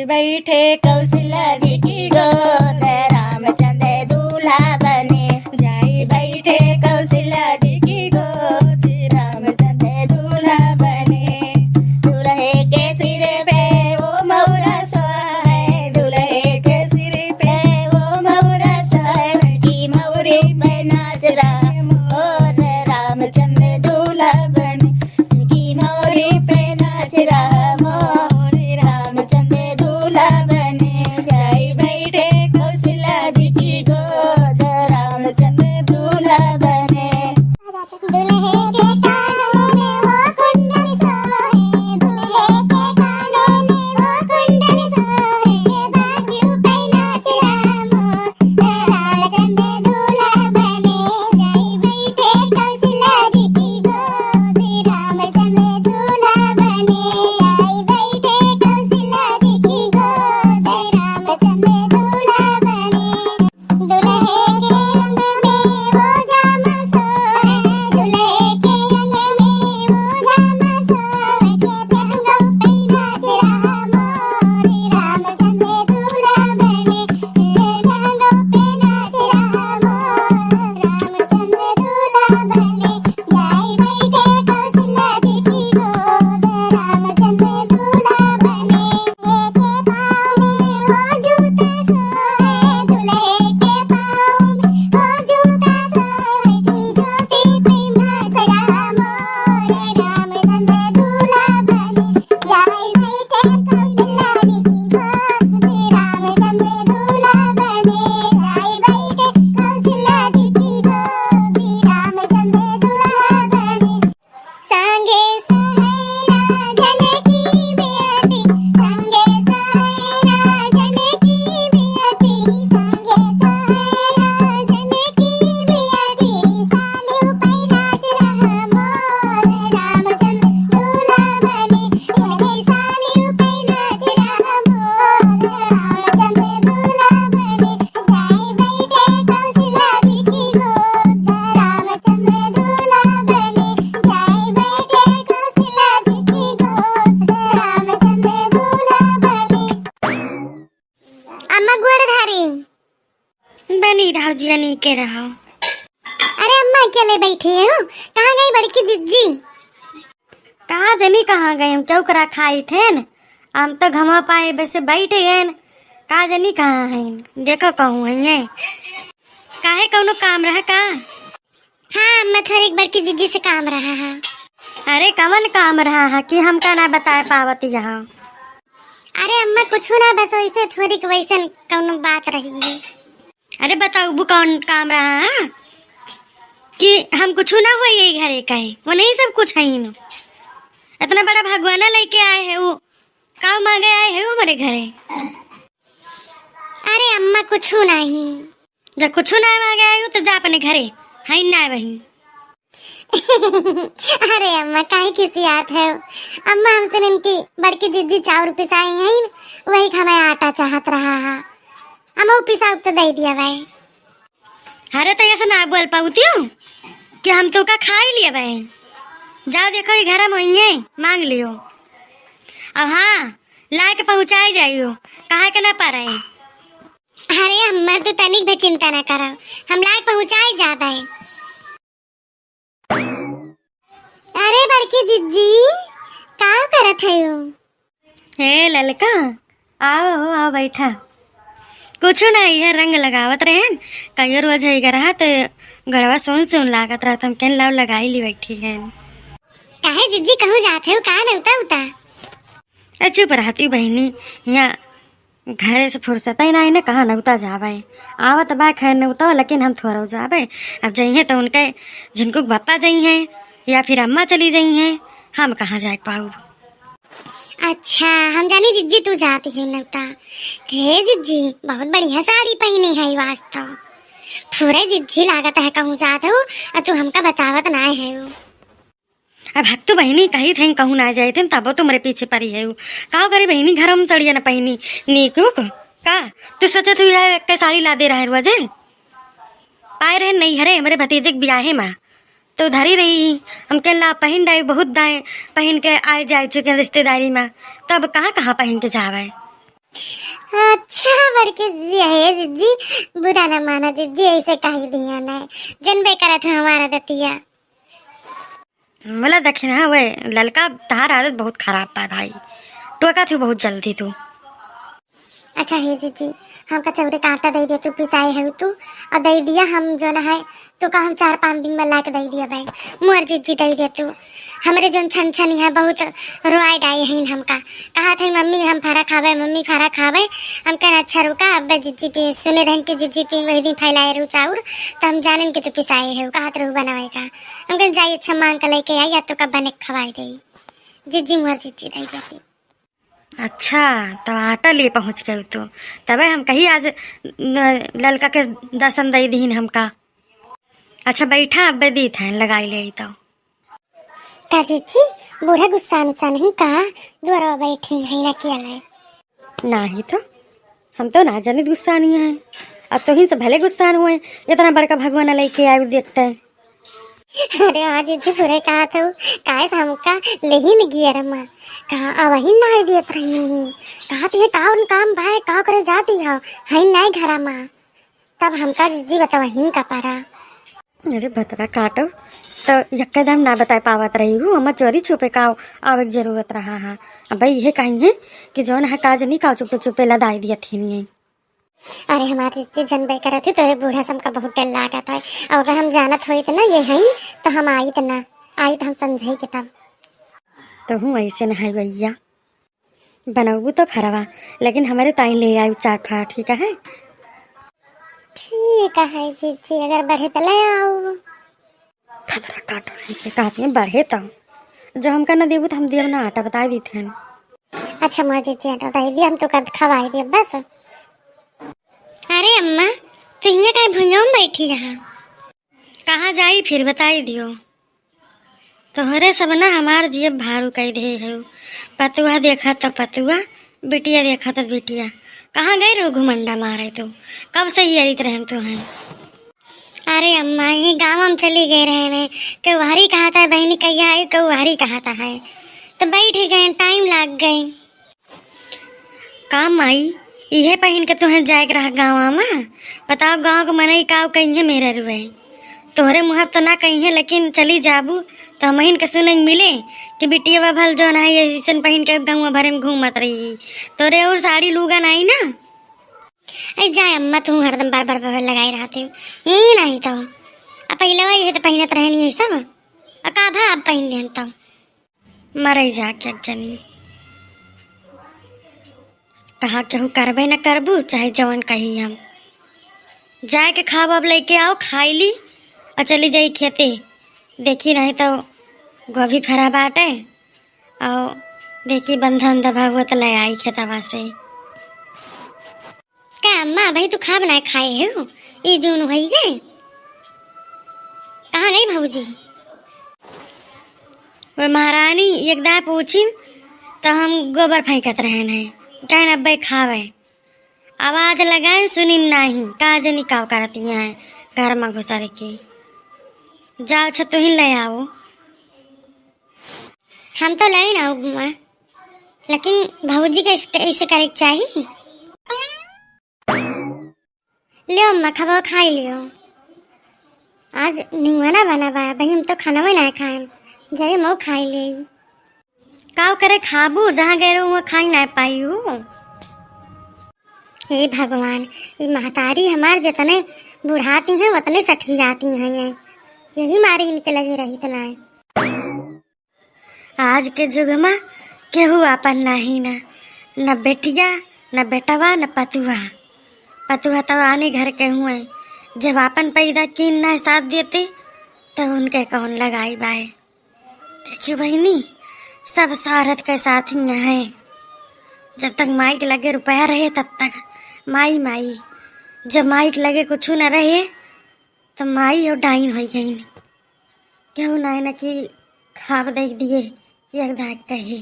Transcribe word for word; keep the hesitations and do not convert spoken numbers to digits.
बैठे कौशल्या जी की गोद, रामचंद्र दूल्हा बने। जाई बैठे कौशल्या जी की गोद, रामचंद्र दूल्हा बने। दूल्हे के सिर पे वो मौरा सोहे, दूल्हे के सिर पे वो मौरा सोहे। की मौरी पे नाच रहा मोर, रामचंद्र दूल्हा बने। की मौरी पे नाच रहा मोर, रामचंद्र दूल्हा बने। जाई बैठे कौशल्या जी की गोद, रामचंद्र दूल्हा बने। दूल्हे के कानों में वो कुंडल सोहे, दूल्हे के कानों में वो कुंडल सोहे, बाजू पे नाच रहा मोर, रामचंद्र दूल्हा बने। जाई बैठे कौशल्या जी की गोद, रामचंद्र दूल्हा बने। आई बैठे कौशल्या जी की गोद, रामचंद्र दूल्हा बने। दूल्हे के अंग में वो जामा सोहे, दूल्हे के अंग में वो जामा सोहे, के लहंगों पे नाच रहा मोर, रामचंद्र दूल्हा बने। के लहंगों पे नाच रहा मोर, रामचंद्र दूल्हा बने। जाई बैठे कौशल्या जी की गोद, रामचंद्र दूल्हा बने। के पाँव में हो जूता सोहे, दूल्हे के पाँव में हो जूता सोहे, की ज्योति पे नाच रहा मोर, रामचंद्र दूल्हा बने। जाई बैठे कौशल्या जी की गोद, रामचंद्र दूल्हा बने। जाई बैठे कौशल्या जी की गोद, रामचंद्र दूल्हा बने। संगे सहेला जनकी बियाती, संगे सहेला जनकी बियाती, संगे सहेला जनकी बियाती, साली पे नाच रहा मोर, रामचंद्र दूल्हा बने। अरे साली पे नाच रहा मोर, रामचंद्र दूल्हा बने। जाई बैठे कौशल्या जी की गोद, रामचंद्र दूल्हा बने। जाई बैठे कौशल्या जी की गोद, रामचंद्र दूल्हा बने। अम्मा गोड़ धारी। बनी रहो जिया, नीके रहो। अरे अम्मा, अकेले बैठे हो? कहाँ गई बड़की जिज्जी? का जनी कहाँ गए, हम क्यों करा खाई थे न? हम तो घमा पाए बस बैठ गए न। का जनी कहाँ हैं? देखो कहूँ हैं ये। काहे, कौनो काम रहा का? हाँ अम्मा, थोड़ी बड़की जिज्जी से काम रहा है। अरे कवन काम रहा है कि हमका ना बताए पावत यहाँ? अरे अम्मा कुछ ना, बस वैसे थोड़ी वैसन कौनो बात रही है। अरे बताऊ कौन काम रहा है कि हम कुछ ना हुआ यही घरे का है, वो नहीं सब कुछ है ही न। इतना बड़ा भगवाना लेके आए है वो, का मांगे आए है वो हमारे घरे? अरे अम्मा कुछ नहीं। जब कुछ ना मांगे आए हो तो जा अपने घरे, है ना वही। अरे अम्मा काहे खिसियात है? अम्मा हमसे इनकी बड़की जिज्जी चाउर पिसाई हैं, वही का हमें आटा चाहत रहा है, हम वो पिसा तो दे दिया भाई। अरे तो ऐसे ना बोल पाती हूँ कि हम तो का खा ही लिया भाई। जाओ देखो ये घर में वही है, मांग लियो। अब हाँ, लाए के पहुँचाए जाइयो, कहा के ना पा रहे। अरे अम्मा तू तनिक भी चिंता ना करो, हम लाए पहुँचाए जाबे। अरे बड़की जिज्जी, का करत हयो? हे ललका, आओ हो, आओ बैठा। कुछ ना, यह रंग लगावत रहे, कहियो रोज है रहा तो गड़वा सुन सुन लागत रहा, हम केन लाओ लगाई ली बैठी है। काहे जिज्जी कहूँ जात है, का नौता उता? ए चुप रहती बहिनी, यहाँ घरे से फुर्सत ही नाही न, कहाँ नौता जावे। आवत बा खैर नौता, लेकिन हम थोड़ा जावे। अब जइहे तो उनके झिनकुक बप्पा जइहे या फिर अम्मा चली जइहे, हम कहाँ जाए पाऊ। अच्छा, हम जानी जिज्जी तू जाती है नौता। हे जिज्जी, बहुत बढ़िया साड़ी पहनी है आज तो। पूरे जिज्जी लागत है कहूँ जात हो, और तू हमका बतावत ना है। अब हक तो बहिनी कही थे कहूँ ना जाए थे, तब तो मेरे पीछे पड़ी है। का करी बहिनी, घर में सड़िया न पहिनी, नीक उक का? तू सोचत हुई है के साड़ी ला दे रहा है रोजे? पाए रहे नहीं हरे, मेरे भतीजे के ब्याहे मा तो धरी रही, हम के ला पहिन डाई बहुत दाएं, पहिन के आए जाए चुके रिश्तेदारी मा, तब कहाँ कहाँ पहिन के जावे? अच्छा, बड़की जिज्जी है जिज्जी, बुरा ना माना जिज्जी, ऐसे कही दिया ना, जनबे करत है हमार आदतिया। बोला देखी ना, वे ललका तहार आदत बहुत खराब बा भाई, टोका थी बहुत जल्दी तू। अच्छा हे जिज्जी, हमका चौरे का आटा दे दे तू, पिसाए है तू, और दे दिया हम जो ना है, तू का हम चार पाँच दिन में ला के दे दिया भाई, मोर जिज्जी दे दे तू। हमरे जोन छन छन है बहुत रोआई डाई है हमका, कहा थे मम्मी हम फरा खावे, मम्मी फरा खावे। हम कहन अच्छा रुका, अब जिज्जी पे सुने रहन के जिज्जी पे वही दिन फैलाए रहू चाउर, तो हम जानेन कि तू पिसाए है, कहा थे रहू बनावे का। हम कहन जाई अच्छा मांग के लेके आई, या तो का बने के खवाई दे। जिज्जी मोर जिज्जी दे दे तू। अच्छा, तब आटा लिए पहुँच गए तू, तबे हम कही आज न-, ललका के दर्शन दे दीन हमका। अच्छा बैठा, अब्बे दीत हैं, लगाई ले तो। का जिज्जी, बूढ़ा गुस्सा उस्सा नहीं का? दुआरवा बैठी है ना किया ले। नाही तो, हम तो ना जनित गुस्सा नहीं है। अब तो ही से भले गुस्सा हुए, इतना बड़का भगवान लेके आए देखते। अरे हाँ जिज्जी, बुरे कहा तू, काहे से हमका लेही न गियर मा, कहा अवही ना दियत रही नहीं, कहा ती है का उन काम भाई का करे जाती हो, है नहीं घरा मा, तब हमका जिज्जी बतवहिन का पारा। अरे भतरा काटो, तो यक्के दम ना बताए पावत रही हूँ, हमें चोरी छुपे का आवे के जरूरत रहा है। अब भाई ये कहीं है कि जौन है काज नहीं का चुपे चुपे लदाई दिया थी नहीं। अरे हमार जिज्जी जनबे करत ही, तोरे बूढ़ा से हमका बहुत डर लागत है। अब अगर हम जानत होइत ना ये हईन, तो हम आइत ना, आइत हम समझाई के तब। तो हूँ ऐसे न है भैया, बनौबू तो फरवा, लेकिन हमारे ताई ले आयु चार ठा, ठीक है? ठीक है जिज्जी, अगर बढ़े तो ले आऊ। खतरा काटो नहीं के कहती हैं बढ़े तो, जो हमका न देबू तो हम देब ना, आटा बताई दी थे। अच्छा मोर जिज्जी, आटा बताई दी, हम तो कद खवाई दी बस। अरे अम्मा, तू हियाँ काहे भुइयों में बैठी रहा? कहाँ जाई फिर बताई दियो। तोहरे सब ना हमार जियब भारू कई दे है। पतुआ देखा तो पतुआ, बिटिया देखा तो बिटिया। कहाँ गई रहो घुमंडा मारे तू? कब से ही अरित रहन तू है? अरे अम्मा, ये गाँव हम चली गए रहे हैं। केहू हरी कहा था बहनी कहिया आई, केहू हरी कहा था है। तो बैठ गए, टाइम लाग गए। का माई, इहे पहिन के तुहें जाए के रहा गाँव मा? बताओ गाँव के मनई का कहिए मेरा रुए। तोहरे मुँह तो ना कहिए, लेकिन चली जाबू तो हमहिन के सुने मिले कि बिटिया भल जौन है ये जैसन पहिन के गाँव भरे में घूमत रही। तोरे और साड़ी लूगा नहीं ना? अरे जाए अम्मा, तू हरदम बार बार बार लगाई रहते हो, ये नहीं तो। अब पहले वही है तो पहिनत रहनी है सब, अब का भा अब पहिन लेन तो। मरई जा के जनी। कहा केहू करबे न करबू, चाहे जवन कही हम। जाए के खाब अब लेके आओ, खाई ली और चली जाई खेते। देखी नहीं तो गोभी फरा बाटे और देखी बंधा उंधा भगवत ले आई खेतवा से। का अम्मा, अबही तू खाब ना खाए हो? ई जून होइए। कहाँ गई भौजी? वे महारानी एक दाय पूछिन, तो हम गोबर फेंकत रहन है। कहन अब्बे खावे। आवाज लगाए सुनिन नाही, का जनी का करती हैं घर में घुसर के। जाओ छ तुहिन ले आओ। हम तो लाई ना अम्मा, लेकिन भौजी के इस-, इसे करे के चाही। लियो अम्मा, खाबो खाई लियो। आज निमना बना बा, भाई हम तो खाना ना खाएन, जाइए मऊ खाई ले। काव करे खाबू, जहाँ गए रहू वहाँ खाई ना पाई हूँ। हे भगवान, ये महतारी हमार जितने बुढ़ाती हैं उतने सठियाती हैं, यही मारे इनके लगे रही तना है। आज के जुग मा केहू आपन नाही ना, न बेटिया, न बेटवा, न पतुआ। पतुआ तो आने घर के हुए, जब आपन पैदा कीन ना साथ देते, तो उनके कौन लगाई बाए। देखियो बहिनी, सब स्वार्थ के साथ ही है। जब तक माई के लगे रुपया रहे तब तक माई माई, जब माई के लगे कुछ न रहे तो माई और डाइन हो गई। केहू ना न कि खाब दे दिए, एक दाग कहे।